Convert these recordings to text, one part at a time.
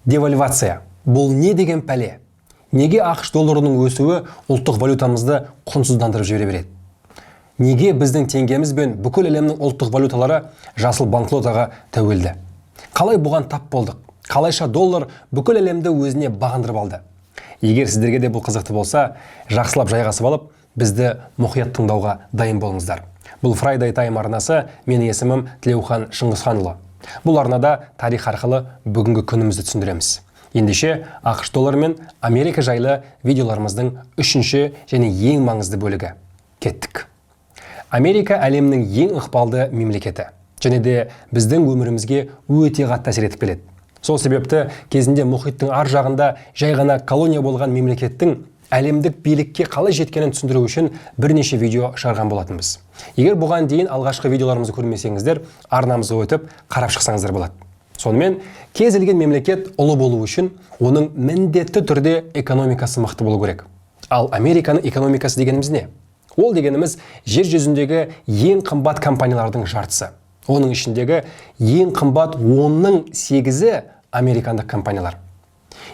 Девальвация. Бұл не деген пәле? Неге АҚШ долларының өсуі ұлттық валютамызды құнсыздандырып жібере береді? Неге біздің теңгеміз бен бүкіл әлемнің ұлттық валюталары жасыл банкнотаға тәуелді? Қалай бұған тап болдық? Қалайша доллар бүкіл әлемді өзіне бағындырып алды? Егер сіздерге де бұл қызықты болса, жақсылап жайғасып алып, бізді мұқият тыңдауға дайын болыңыздар. Бұл Friday Time арнасы, менің есімім Тілеухан Шыңғысханұлы. Бұл арнада тарих арқылы бүгінгі күнімізді түсіндіреміз. Ендеше, АҚШ доллары мен Америка жайлы видеоларымыздың үшінші және ең маңызды бөлігі. Кеттік. Америка әлемнің ең ықпалды мемлекеті және де біздің өмірімізге өте қатты әсер етіп келеді. Сол себепті кезінде мұхиттың ар жағында жай ғана колония болған мемлекеттің әлемдік билікке қалай жеткенін түсіндіру үшін бірнеше видео шығарған болатынбыз. Егер бұған дейін алғашқы видеоларымызды көрмесеңіздер, арнамызға өтіп қарап шықсаңыздар болады. Сонымен, кез келген мемлекет ұлы болу үшін оның міндетті түрде экономикасы мықты болу керек. Ал Американың экономикасы дегеніміз не? Ол дегеніміз жер жүзіндегі ең қымбат компаниялардың жартысы. Оның ішіндегі ең қымбат 10-ның сегізі американдық компаниялар.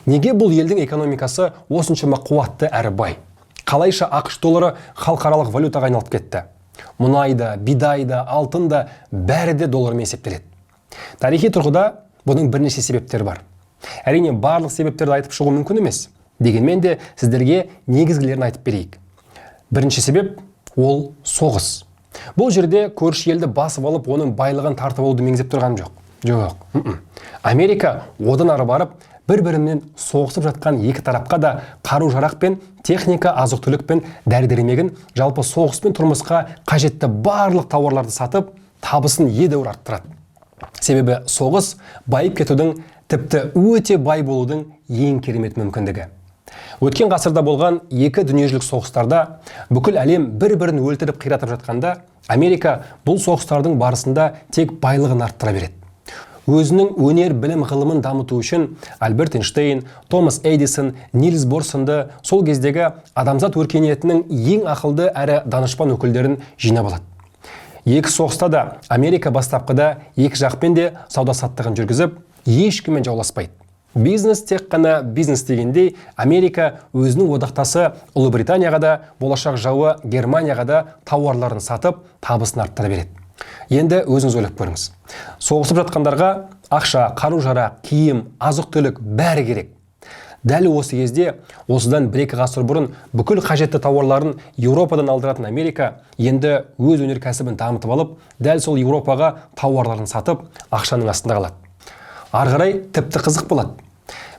Неге бұл елдің экономикасы осыншама қуатты әрі бай? Қалайша АҚШ доллары халықаралық валютаға айналып кетті? Мұнай да, бидай да, алтын да, бәрі де доллармен есептеледі. Тарихи тұрғыда бұның бірнеше себептері бар. Әрине, барлық себептерді айтып шығу мүмкін емес. Дегенмен де сіздерге негізгілерін айтып берейік. Бірінші себеп – ол соғыс. Бұл жерде көрші елді басып алып, оның байлығын тартып алуды меңзеп тұрғаным жоқ. Жоқ. Америка одан ары барып, бір-бірімен соғысып жатқан екі тарапқа да қару-жарақ пен техника, азық-түлік пен дәрі-дәрмегін, жалпы соғыс пен тұрмысқа қажетті барлық тауарларды сатып, табысын едәуір арттырады. Себебі соғыс байып кетудің, тіпті өте бай болудың ең керемет мүмкіндігі. Өткен ғасырда болған екі дүниежүзілік соғыстарда бүкіл әлем бір-бірін өлтіріп, қиратып жатқанда, Америка бұл соғыстардың барысында тек байлығын арттыра береді. Өзінің өнер, білім, ғылымын дамыту үшін Альберт Эйнштейн, Томас Эдисон, Нильс Бор сынды сол кездегі адамзат өркениетінің ең ақылды әрі данышпан өкілдерін жинап алады. Екі соғыста да Америка бастапқыда екі жақпен де сауда саттығын жүргізіп, ешкіммен жауласпайды. Бизнес тек қана бизнес дегендей, Америка өзінің одақтасы Ұлыбританияға да, болашақ жауы Германияға да тауарларын сатып, табысын арттыра береді. Енді өзіңіз ойлап көріңіз. Соғысып жатқандарға ақша, қару-жарақ, киім, азық-түлік, бәрі керек. Дәл осы кезде, осыдан 1-2 ғасыр бұрын бүкіл қажетті тауарларын Еуропадан алдыратын Америка енді өз өнеркәсібін дамытып алып, дәл сол Еуропаға тауарларын сатып, ақшаның астында қалады. Ары қарай тіпті қызық болады.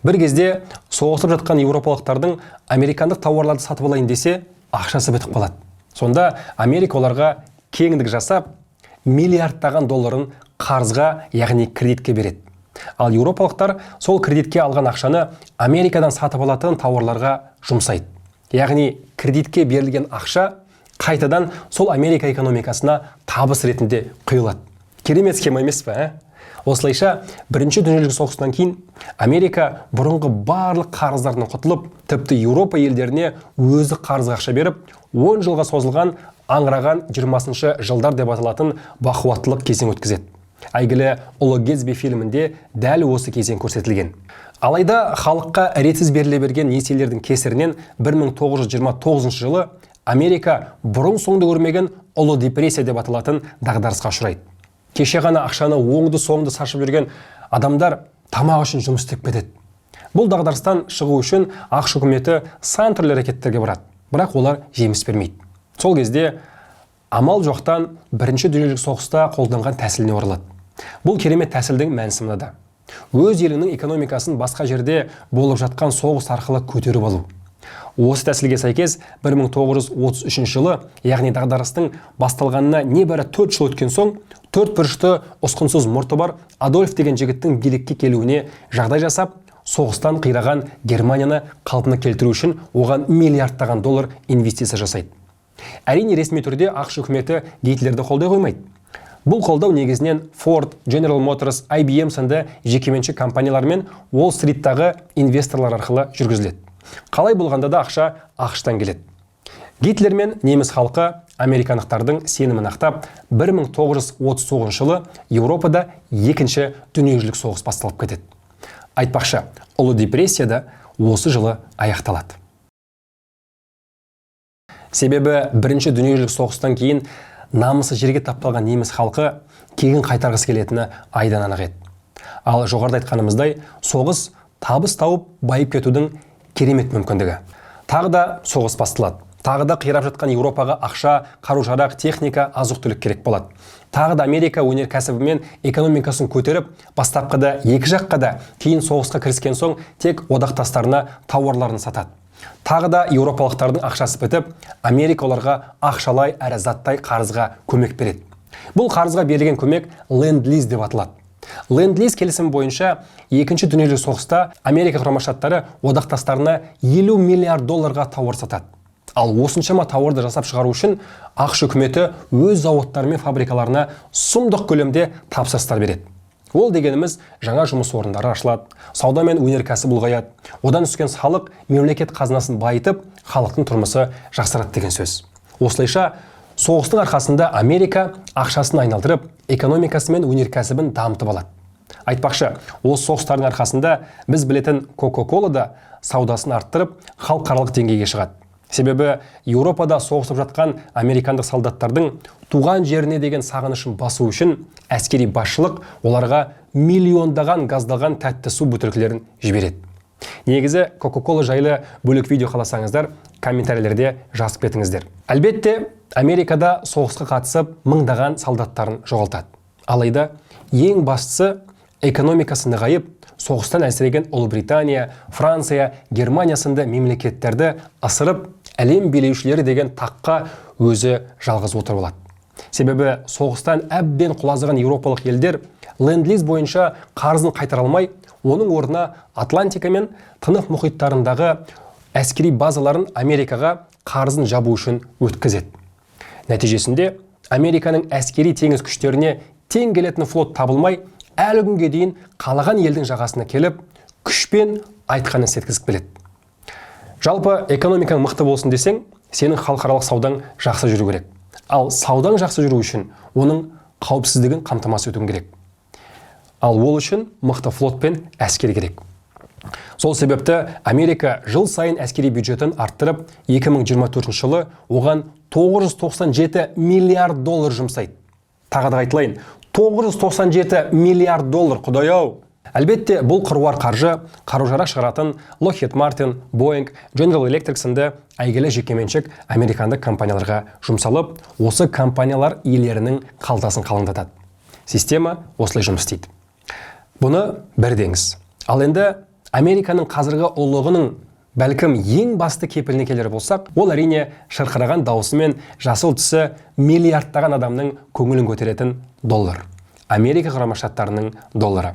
Бір кезде соғысып жатқан еуропалықтардың американдық тауарларды сатып алайын десе, ақшасы бітіп қалады. Сонда Америка оларға кеңдік жасап, миллиардтаған долларын қарызға, яғни кредитке береді. Ал еуропалықтар сол кредитке алған ақшаны Америкадан сатып алатын тауарларға жұмсайды. Яғни кредитке берілген ақша қайтадан сол Америка экономикасына табыс ретінде құйылады. Керемет схема емес пе, ә? Осылайша, бірінші дүниежүзілік соғыстан кейін Америка бұрынғы барлық қарыздарынан құтылып, тіпті Еуропа елдеріне өзі қарызға ақша беріп, 10 жылға созылған аңыраған 20 жылдар деп аталатын бақуаттылық кезең өткізеді. Әйгілі «Ұлы Гэтсби» фильмінде дәл осы кезең көрсетілген. Алайда халыққа ретсіз беріле берген несиелердің кесірінен 1929 жылы Америка бұрын соңды көрмеген Ұлы депрессия деп аталатын дағдарысқа ұшырайды. Кеше ғана ақшаны оңды соңды шашып жүрген адамдар тамақ үшін жұмыс істеп кетеді. Бұл дағдарыстан шығу үшін АҚШ үкіметі сан түрлі әрекеттерге барады, бірақ олар жеміс бермейді. Сол кезде амал жоқтан бірінші дүниежүзілік соғыста қолданған тәсіліне оралады. Бұл керемет тәсілдің мәнісі мынада: өз еліңнің экономикасын басқа жерде болып жатқан соғыс арқылы көтеріп алу. Осы тәсілге сәйкес 1933 жылы, яғни дағдарыстың басталғанына небәрі 4 жыл өткен соң, төрт бұрышты ұсқынсыз мұрты бар Адольф деген жігіттің билікке келуіне жағдай жасап, соғыстан қираған Германияны қалпына келтіру үшін оған миллиардтаған доллар инвестиция жасайды. Әрине, ресми түрде АҚШ үкіметі Гитлерді қолдай қоймайды. Бұл қолдау негізінен Ford, General Motors, IBM сынды жекеменшік компаниялар мен Уолл Стриттағы инвесторлар арқылы жүргізіледі. Қалай болғанда да ақша АҚШ-тан келеді. Гитлер мен неміс халқы американдықтардың сенімін ақтап, 1939 жылы Еуропада екінші дүниежүзілік соғыс басталып кетеді. Айтпақшы, Ұлы депрессия да осы жылы аяқталады. Себебі бірінші дүниежүзілік соғыстан кейін намысы жерге тапталған неміс халқы кегін қайтарғысы келетіні айдан анық еді. Ал жоғарыда айтқанымыздай, соғыс табыс тауып байып кетудің керемет мүмкіндігі. Тағы да соғыс басталады. Тағы да қирап жатқан Еуропаға ақша, қару-жарақ, техника, азық-түлік керек болады. Тағы да Америка өнеркәсібі мен экономикасын көтеріп, бастапқыда екі жаққа да, кейін соғысқа кіріскен соң тек одақтастарына тауарларын сатады. Тағы да еуропалықтардың ақшасы бітіп, Америка оларға ақшалай әрі заттай қарызға көмек береді. Бұл қарызға берілген көмек ленд-лиз деп аталады. Ленд-лиз келісімі бойынша екінші дүниежүзілік соғыста Америка Құрама Штаттары одақтастарына 50 миллиард долларға тауар сатады. Ал осыншама тауарды жасап шығару үшін АҚШ үкіметі өз зауыттары мен фабрикаларына сұмдық көлемде тапсырыстар береді. Ол дегеніміз жаңа жұмыс орындары ашылады, сауда мен өнеркәсіп ұлғаяды, одан түскен салық мемлекет қазынасын байытып, халықтың тұрмысы жақсарады деген сөз. Осылайша соғыстың арқасында Америка ақшасын айналдырып, экономикасы мен өнеркәсібін дамытып алады. Айтпақшы, осы соғыстардың арқасында біз білетін Coca-Cola да саудасын арттырып, халықаралық деңгейге шығады. Себебі Еуропада соғысып жатқан американдық солдаттардың туған жеріне деген сағынышын басу үшін әскери басшылық оларға миллиондаған газдалған тәтті су бөтелкелерін жібереді. Негізі Coca-Cola жайлы бөлек видео қаласаңыздар, комментарийлерде жазып кетіңіздер. Әлбетте, Америкада соғысқа қатысып мыңдаған солдаттарын жоғалтады. Алайда ең бастысы экономикасы нығайып, соғыстан әлсіреген Ұлыбритания, Франция, Германия сынды мемлекеттерді ысырып, әлем билеушілері деген таққа өзі жалғыз отырып алады. Себебі соғыстан әбден құлазыған еуропалық елдер ленд-лиз бойынша қарызын қайтара алмай, оның орнына Атлантика мен Тынық мұхиттарындағы әскери базаларын Америкаға қарызын жабу үшін өткізеді. Нәтижесінде Американың әскери теңіз күштеріне тең келетін флот табылмай, әлі күнге дейін қалаған елдің жағасына келіп, күшпен айтқанын істеткізіп келеді. Жалпы экономикаң мықты болсын десең, сенің халықаралық саудаң жақсы жүру керек. Ал саудаң жақсы жүру үшін оның қауіпсіздігін қамтамасыз етуің керек. Ал ол үшін мықты флот пен әскер керек. Сол себепті Америка жыл сайын әскери бюджетін арттырып, 2024 жылы оған 997 миллиард доллар жұмсайды. Тағы да айтылайын, 997 миллиард доллар, құдай-ау! Әлбетте, бұл қыруар қаржы қару-жарақ шығаратын Lockheed Martin, Boeing, General Electric сынды әйгілі жекеменшік американдық компанияларға жұмсалып, осы компаниялар иелерінің қалтасын қалыңдатады. Система осылай жұмыс істейді. Бұны бір деңіз. Ал енді Американың қазіргі ұлылығының бәлкім ең басты кепіліне келер болсақ, ол әрине шырқыраған дауысы мен жасыл түсі миллиардтаған адамның көңілін көтеретін доллар. Америка Құрама Штаттарының доллары.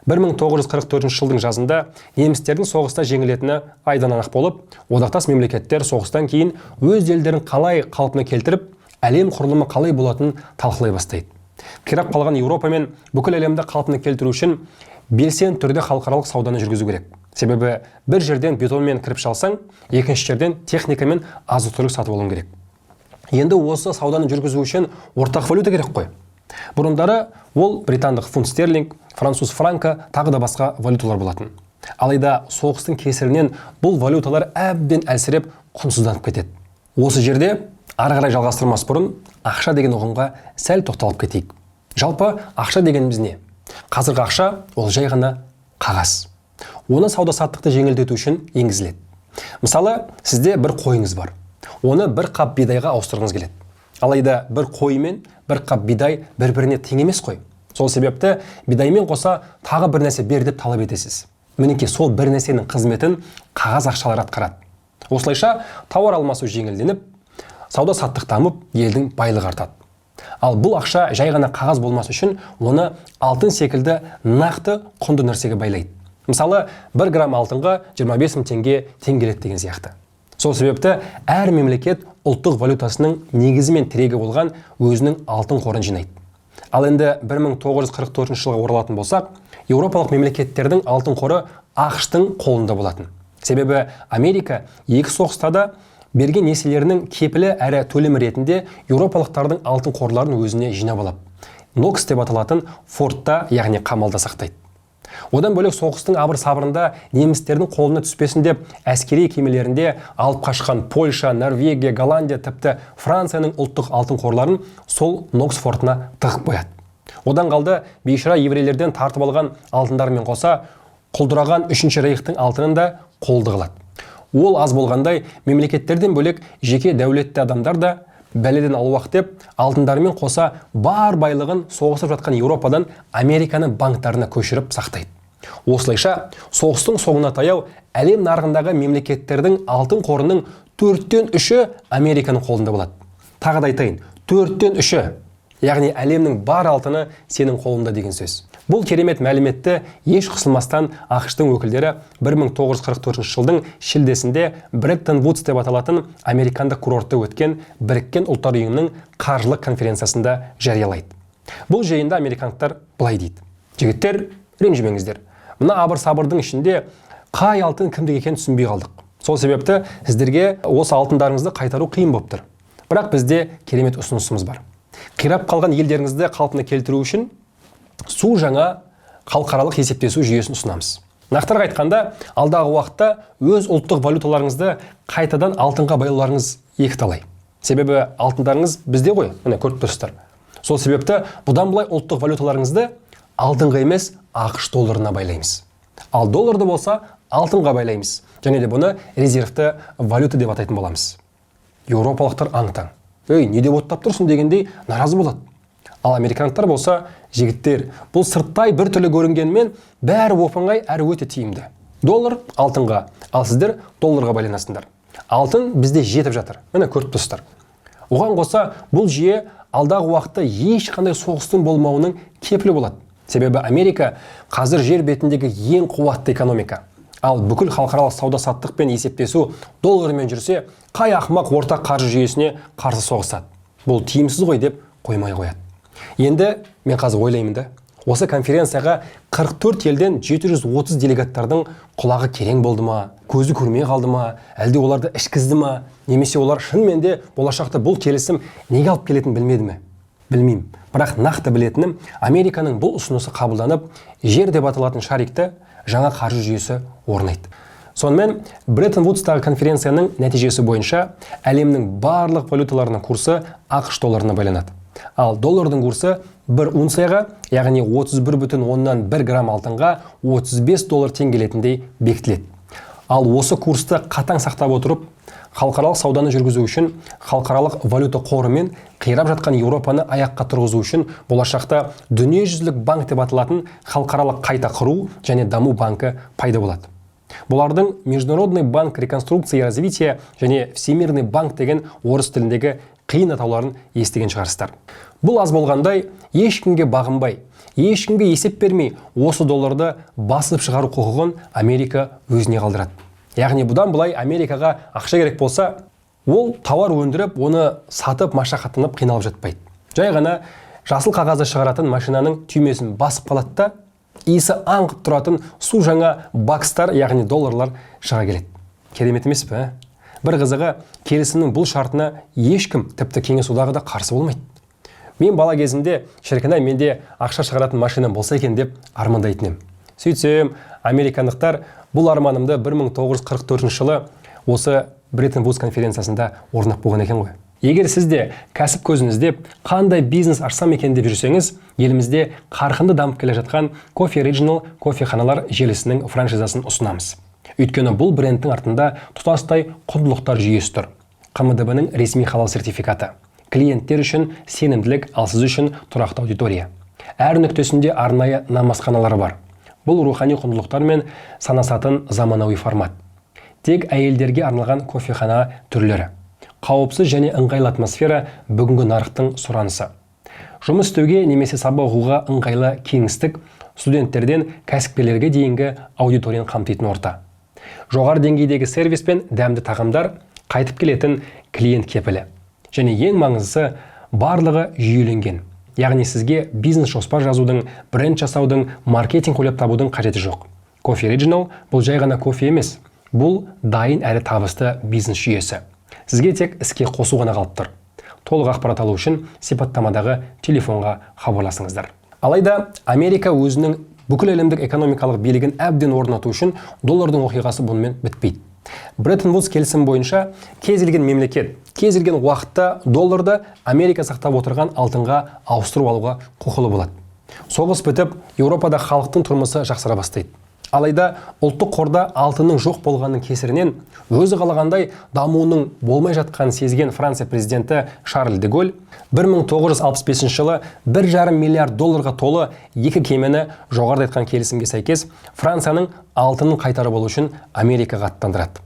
1944 жылдың жазында немістердің соғыста жеңілетіні айдан анық болып, одақтас мемлекеттер соғыстан кейін өз елдерін қалай қалпына келтіріп, әлем құрылымы қалай болатынын талқылай бастайды. Қирап қалған Еуропа мен бүкіл әлемді қалпына келтіру үшін белсенді түрде халықаралық сауданы жүргізу керек. Себебі бір жерден бетонмен кіріп алсаң, екінші жерден техника мен азық-түлік сатып алуың керек. Енді осы сауданы жүргізу үшін ортақ валюта керек қой. Бұрындары ол британдық фунт стерлинг, француз франка, тағы да басқа валюталар болатын. Алайда соғыстың кесірінен бұл валюталар әбден әлсіреп, құнсызданып кетеді. Осы жерде ары қарай жалғастырмас бұрын ақша деген ұғымға сәл тоқталып кетейік. Жалпы ақша дегеніміз не? Қазіргі ақша ол жай ғана қағаз. Оны сауда-саттықты жеңілдету үшін енгізіледі. Мысалы, сізде бір қойыңыз бар. Оны бір қап бидайға ауыстырғыңыз келеді. Алайда бір қой мен бір қап бидай бір-біріне тең емес қой. Сол себепті бидаймен қоса тағы бір нәрсе бер деп талап етесіз. Мінекей сол бір нәрсенің қызметін қағаз ақшалар атқарады. Осылайша тауар алмасу жеңілденіп, сауда-саттық дамып, елдің байлығы артады. Ал бұл ақша жай ғана қағаз болмас үшін оны алтын секілді нақты құнды нәрсеге байлайды. Мысалы, 1 грамм алтынға 25 мың теңге тең келеді деген сияқты. Сол себепті әр мемлекет ұлттық валютасының негізі мен тірегі болған өзінің алтын қорын жинайды. Ал енді 1944 жылға оралатын болсақ, еуропалық мемлекеттердің алтын қоры АҚШ-тың қолында болатын. Себебі Америка екі соғыста да берген несиелерінің кепілі әрі төлемі ретінде еуропалықтардың алтын қорларын өзіне жинап алып, Нокс деп аталатын фортта, яғни қамалда сақтайды. Одан бөлек соғыстың абыр-сабырында немістердің қолына түспесін деп әскери кемелерінде алып қашқан Польша, Норвегия, Голландия, тіпті Францияның ұлттық алтын қорларын сол Нокс фортына тығып қояды. Одан қалды бейшара еврейлерден тартып алған алтындарымен қоса құлдыраған Үшінші рейхтің алтынын да қолды қылады. Ол аз болғандай, мемлекеттерден бөлек жеке дәулетті адамдар да бәледен аулақ деп алтындарымен қоса бар байлығын соғысып жатқан Еуропадан Американың банктарына көшіріп сақтайды. Осылайша соғыстың соңына таяу әлем нарығындағы мемлекеттердің алтын қорының 3/4-і Американың қолында болады. Тағы да айтайын, 3/4-і, яғни әлемнің бар алтыны сенің қолында деген сөз. Бұл керемет мәліметті еш қысылмастан АҚШ-тың өкілдері 1944 жылдың шілдесінде Бреттон Вудс деп аталатын американдық курортта өткен Біріккен Ұлттар Ұйымының қаржылық конференциясында жариялайды. Бұл жиында американдықтар былай дейді: жігіттер, ренжімеңіздер, мына абыр-сабырдың ішінде қай алтын кімдікі екенін түсінбей қалдық. Сол себепті сіздерге осы алтындарыңызды қайтару қиын болып тұр. Бірақ бізде керемет ұсынысымыз бар. Қирап қалған елдеріңізді қалпына келтіру үшін су жаңа халықаралық есептесу жүйесін ұсынамыз. Нақтырақ айтқанда, алдағы уақытта өз ұлттық валюталарыңызды қайтадан алтынға байлауларыңыз екіталай. Себебі алтындарыңыз бізде ғой, міне көріп тұрсыздар. Сол себепті бұдан былай ұлттық валюталарыңызды алтынға емес, АҚШ долларына байлаймыз. Ал долларды болса алтынға байлаймыз. Және де бұны резервті валюта деп атайтын боламыз. Еуропалықтар аң-таң. Ей, не деп оттап тұрсың дегендей наразы болады. Ал американдықтар болса, жігіттер, бұл сырттай бір түрлі көрінгенімен бәрі оп-оңай әрі өте тиімді. Доллар алтынға, ал сіздер долларға байланасыңдар. Алтын бізде жетіп жатыр. Міне көріп тұрсыздар. Оған қоса бұл жүйе алдағы уақытта ешқандай соғыстың болмауының кепілі болады. Себебі Америка қазір жер бетіндегі ең қуатты экономика. Ал бүкіл халықаралық сауда-саттық пен есептесу доллармен жүрсе, қай ақымақ ортақ қаржы жүйесіне қарсы соғысады? Бұл тиімсіз ғой деп қоймай қояды. Енді мен қазір ойлаймын да, осы конференцияға 44 елден 730 делегаттардың құлағы керең болды ма, көзі көрмей қалды ма, әлде оларды ішкізді ма, немесе олар шынымен де болашақта бұл келісім неге алып келетінін білмеді ме? Білмеймін. Бірақ нақты білетінім, Американың бұл ұсынысы қабылданып, жер деп аталатын шарикті жаңа қаржы жүйесі орнайды. Сонымен, Бреттон Вудстағы конференцияның нәтижесі бойынша әлемнің барлық валюталарының курсы АҚШ долларына байланады. Ал доллардың курсы бір унцияға, яғни 31,1 грамм алтынға 35 доллар тең келетіндей бекітіледі. Ал осы курсты қатаң сақтап отырып, халықаралық сауданы жүргізу үшін халықаралық валюта қоры мен қирап жатқан Еуропаны аяққа тұрғызу үшін болашақта дүниежүзілік банк деп аталатын халықаралық қайта құру және даму банкі пайда болады. Бұлардың Международный банк реконструкции и развития және Всемирный банк деген орыс тіліндегі қиын атауларын естіген шығарсыздар. Бұл аз болғандай, ешкімге бағынбай, ешкімге есеп бермей осы долларды басып шығару құқығын Америка өзіне қалдырады. Яғни бұдан былай Америкаға ақша керек болса, ол тауар өндіріп, оны сатып машақаттанып қиналып жатпайды. Жай ғана жасыл қағазды шығаратын машинаның түймесін басып қалады да, иісі аңқып тұратын су жаңа бакстар, яғни долларлар шыға келеді. Керемет емес пе, ә? Бір қызығы, келісімнің бұл шартына ешкім, тіпті Кеңес Одағы да қарсы болмайды. Мен бала кезімде, шіркін ай, менде ақша шығаратын машинам болса екен деп армандайтын едім. Сөйтсем, американдықтар бұл арманымды 1944 жылы осы Бреттон Вудс конференциясында орындап қойған екен ғой. Егер сіз де кәсіп көзін іздеп, қандай бизнес ашсам екен деп жүрсеңіз, елімізде қарқынды дамып келе жатқан Coffee Regional кофеханалар желісінің франшизасын ұсынамыз. Өйткені бұл брендтің артында тұтастай құндылықтар жүйесі тұр. ҚМДБ-ның ресми халал сертификаты. Клиенттер үшін сенімділік, ал сіз үшін тұрақты аудитория. Әр нүктесінде арнайы намазханалары бар. Бұл рухани құндылықтармен санасатын заманауи формат. Тек әйелдерге арналған кофехана түрлері. Қауіпсіз және ыңғайлы атмосфера бүгінгі нарықтың сұранысы. Жұмыс істеуге немесе сабақ оқуға ыңғайлы кеңістік, студенттерден кәсіпкерлерге дейінгі аудиторияны қамтитын орта. Жоғары деңгейдегі сервис пен дәмді тағамдар, қайтып келетін клиент кепілі. Және ең маңыздысы, барлығы жүйеленген. Яғни сізге бизнес жоспар жазудың, бренд жасаудың, маркетинг ойлап табудың қажеті жоқ. Coffee Regional бұл жай ғана кофе емес, бұл дайын әрі табысты бизнес жүйесі. Сізге тек іске қосу ғана қалып тұр. Толық ақпарат алу үшін сипаттамадағы телефонға хабарласыңыздар. Алайда Америка өзінің Бүкіл әлемдік экономикалық билігін әбден орнату үшін доллардың оқиғасы бұнымен бітпейді. Бреттон Вудс келісімі бойынша кез келген мемлекет кез келген уақытта долларды Америка сақтап отырған алтынға ауыстырып алуға құқылы болады. Соғыс бітіп, Еуропада халықтың тұрмысы жақсара бастайды. Алайда ұлттық қорда алтынның жоқ болғанының кесірінен өзі қалағандай дамуының болмай жатқанын сезген Франция президенті Шарль де Голль 1965 жылы 1,5 миллиард долларға толы екі кемені жоғарыда айтқан келісімге сәйкес Францияның алтынын қайтарып алу үшін Америкаға аттандырады.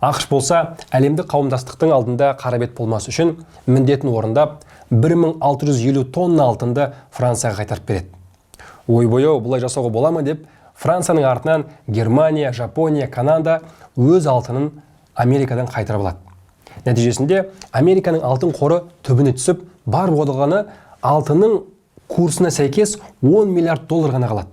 АҚШ болса, әлемдік қауымдастықтың алдында қара бет болмас үшін міндетін орындап, 1650 тонна алтынды Францияға қайтарып береді. Ойбой-ау, бұлай жасауға бола ма деп Францияның артынан Германия, Жапония, Канада өз алтынын Америкадан қайтарып алады. Нәтижесінде Американың алтын қоры түбіне түсіп, бар болғаны алтынның курсына сәйкес 10 миллиард доллар ғана қалады.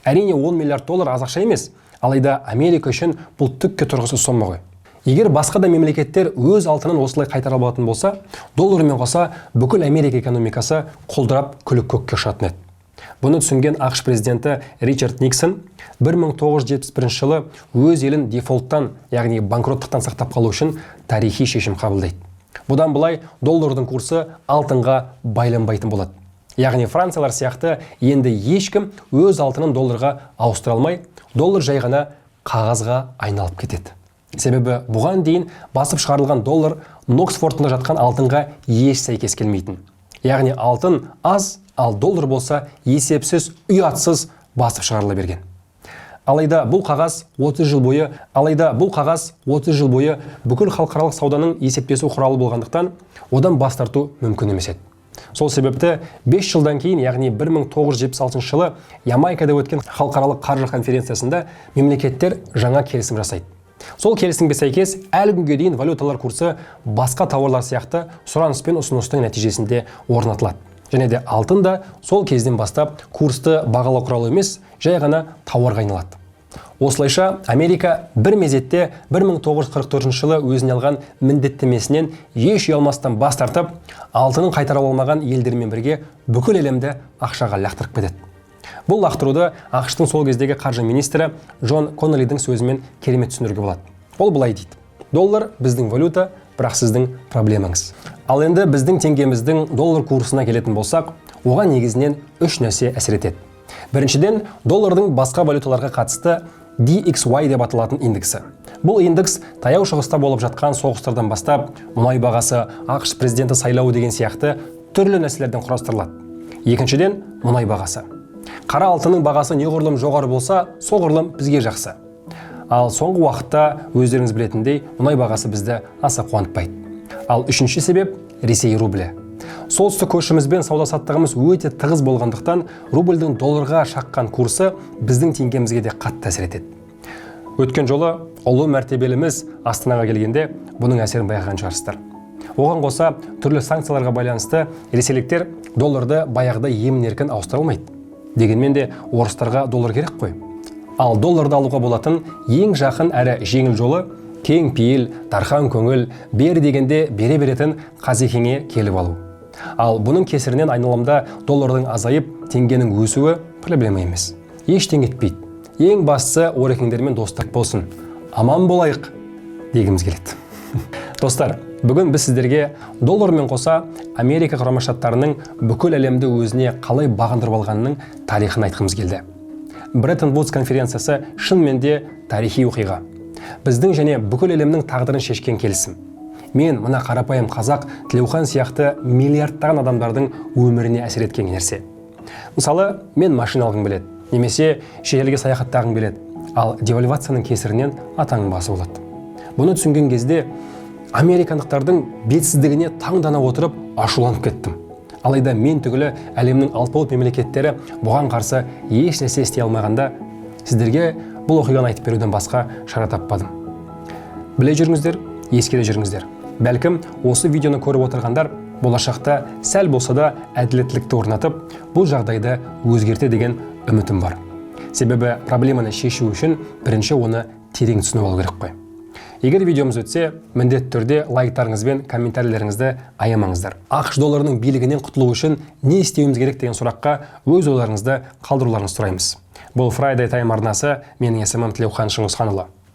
Әрине, 10 миллиард доллар аз ақша емес, алайда Америка үшін бұл түкке тұрғысыз сомма ғой. Егер басқа да мемлекеттер өз алтынын осылай қайтарып алатын болса, доллармен қоса бүкіл Америка экономикасы құлдырап, күлі көкке ұшатын еді. Бұны түсінген АҚШ президенті Ричард Никсон 1971 жылы өз елін дефолттан, яғни банкроттықтан сақтап қалу үшін тарихи шешім қабылдайды. Бұдан былай доллардың курсы алтынға байланбайтын болады. Яғни франциялар сияқты енді ешкім өз алтынын долларға ауыстыра алмай, доллар жай ғана қағазға айналып кетеді. Себебі бұған дейін басып шығарылған доллар Нокс фортында жатқан алтынға еш сәйкес келмейтін. Яғни алтын аз, ал доллар болса есепсіз, ұятсыз басып шығарыла берген. Алайда бұл қағаз 30 жыл бойы, алайда бұл қағаз 30 жыл бойы бүкіл халықаралық сауданың есептесу құралы болғандықтан, одан бас тарту мүмкін емес еді. Сол себепті 5 жылдан кейін, яғни 1976 жылы Ямайкада өткен халықаралық қаржы конференциясында мемлекеттер жаңа келісім жасайды. Сол келісімге сәйкес әлі күнге дейін валюталар курсы басқа тауарлар сияқты сұраныс пен ұсыныстың нәтижесінде орнатылады. Және де алтын да сол кезден бастап курсты бағалау құралы емес, жай ғана тауарға айналады. Осылайша Америка бір мезетте 1944 жылы өзіне алған міндеттемесінен еш ұялмастан бас тартып, алтынын қайтара алмаған елдермен бірге бүкіл әлемді ақшаға лақтырып кетеді. Бұл лақтыруды АҚШ-тың сол кездегі қаржы министрі Джон Конноллидің сөзімен керемет түсіндіруге болады. Ол былай дейді: доллар біздің валюта, бірақ сіздің проблемаңыз. Ал енді біздің теңгеміздің доллар курсына келетін болсақ, оған негізінен үш нәрсе әсер етеді. Біріншіден, доллардың басқа валюталарға қатысты DXY деп аталатын индексі. Бұл индекс Таяу Шығыста болып жатқан соғыстардан бастап, мұнай бағасы, АҚШ президенті сайлауы деген сияқты түрлі нәрселерден құрастырылады. Екіншіден, мұнай бағасы. Қара алтынның бағасы неғұрлым жоғары болса, соғұрлым бізге жақсы. Ал соңғы уақытта өздеріңіз білетіндей, мұнай бағасы бізді аса қуантпайды. Ал үшінші себеп Ресей рублі. Солтүстік көршімізбен сауда-саттығымыз өте тығыз болғандықтан, рубльдің долларға шаққан курсы біздің теңгемізге де қатты әсер етеді. Өткен жолы ұлы мәртебеліміз Астанаға келгенде бұның әсерін байқаған шығарсыздар. Оған қоса түрлі санкцияларға байланысты ресейліктер долларды баяғыда емін-еркін ауыстыра алмайды. Дегенмен де орыстарға доллар керек қой. Ал долларды алуға болатын ең жақын әрі жеңіл жолы кең пейіл, дархан көңіл, бер дегенде бере беретін қазекеңе келіп алу. Ал бұның кесірінен айналамда доллардың азайып, теңгенің өсуі проблема емес. Ештеңе етпейді. Ең бастысы орекеңдермен достық болсын. Аман болайық дегіміз келеді. Достар, бүгін біз сіздерге доллармен қоса Америка Құрама Штаттарының бүкіл әлемді өзіне қалай бағындырып алғанының тарихын айтқымыз келді. Бреттон Вудс конференциясы шынымен де тарихи оқиға. Біздің және бүкіл әлемнің тағдырын шешкен келісім. Мен мына қарапайым қазақ Тілеухан сияқты миллиардтаған адамдардың өміріне әсер еткен нәрсе. Мысалы, мен машина алғым келеді, немесе шетелге саяхаттағым келеді, ал девальвацияның кесірінен атаның басы болады. Бұны түсінген кезде американдықтардың бетсіздігіне таңдана отырып ашуланып кеттім. Алайда мен түгілі әлемнің алпауыт мемлекеттері бұған қарсы еш нәрсе істей алмағанда, сіздерге бұл оқиғаны айтып беруден басқа шара таппадым. Біле жүріңіздер, ескере жүріңіздер. Бәлкім осы видеоны көріп отырғандар болашақта сәл болса да әділеттілікті орнатып, бұл жағдайды өзгерте деген үмітім бар. Себебі проблеманы шешу үшін бірінші оны терең түсініп алу керек қой. Егер видеомыз өтсе, міндетті түрде лайктарыңыз бен комментарийлеріңізді аямаңыздар. АҚШ долларының билігінен құтылу үшін не істеуіміз керек деген сұраққа өз ойларыңызды қалдыруларыңызды сұраймыз. Бұл Friday Time арнасы, менің есімім Тілеухан Шыңғысханұлы.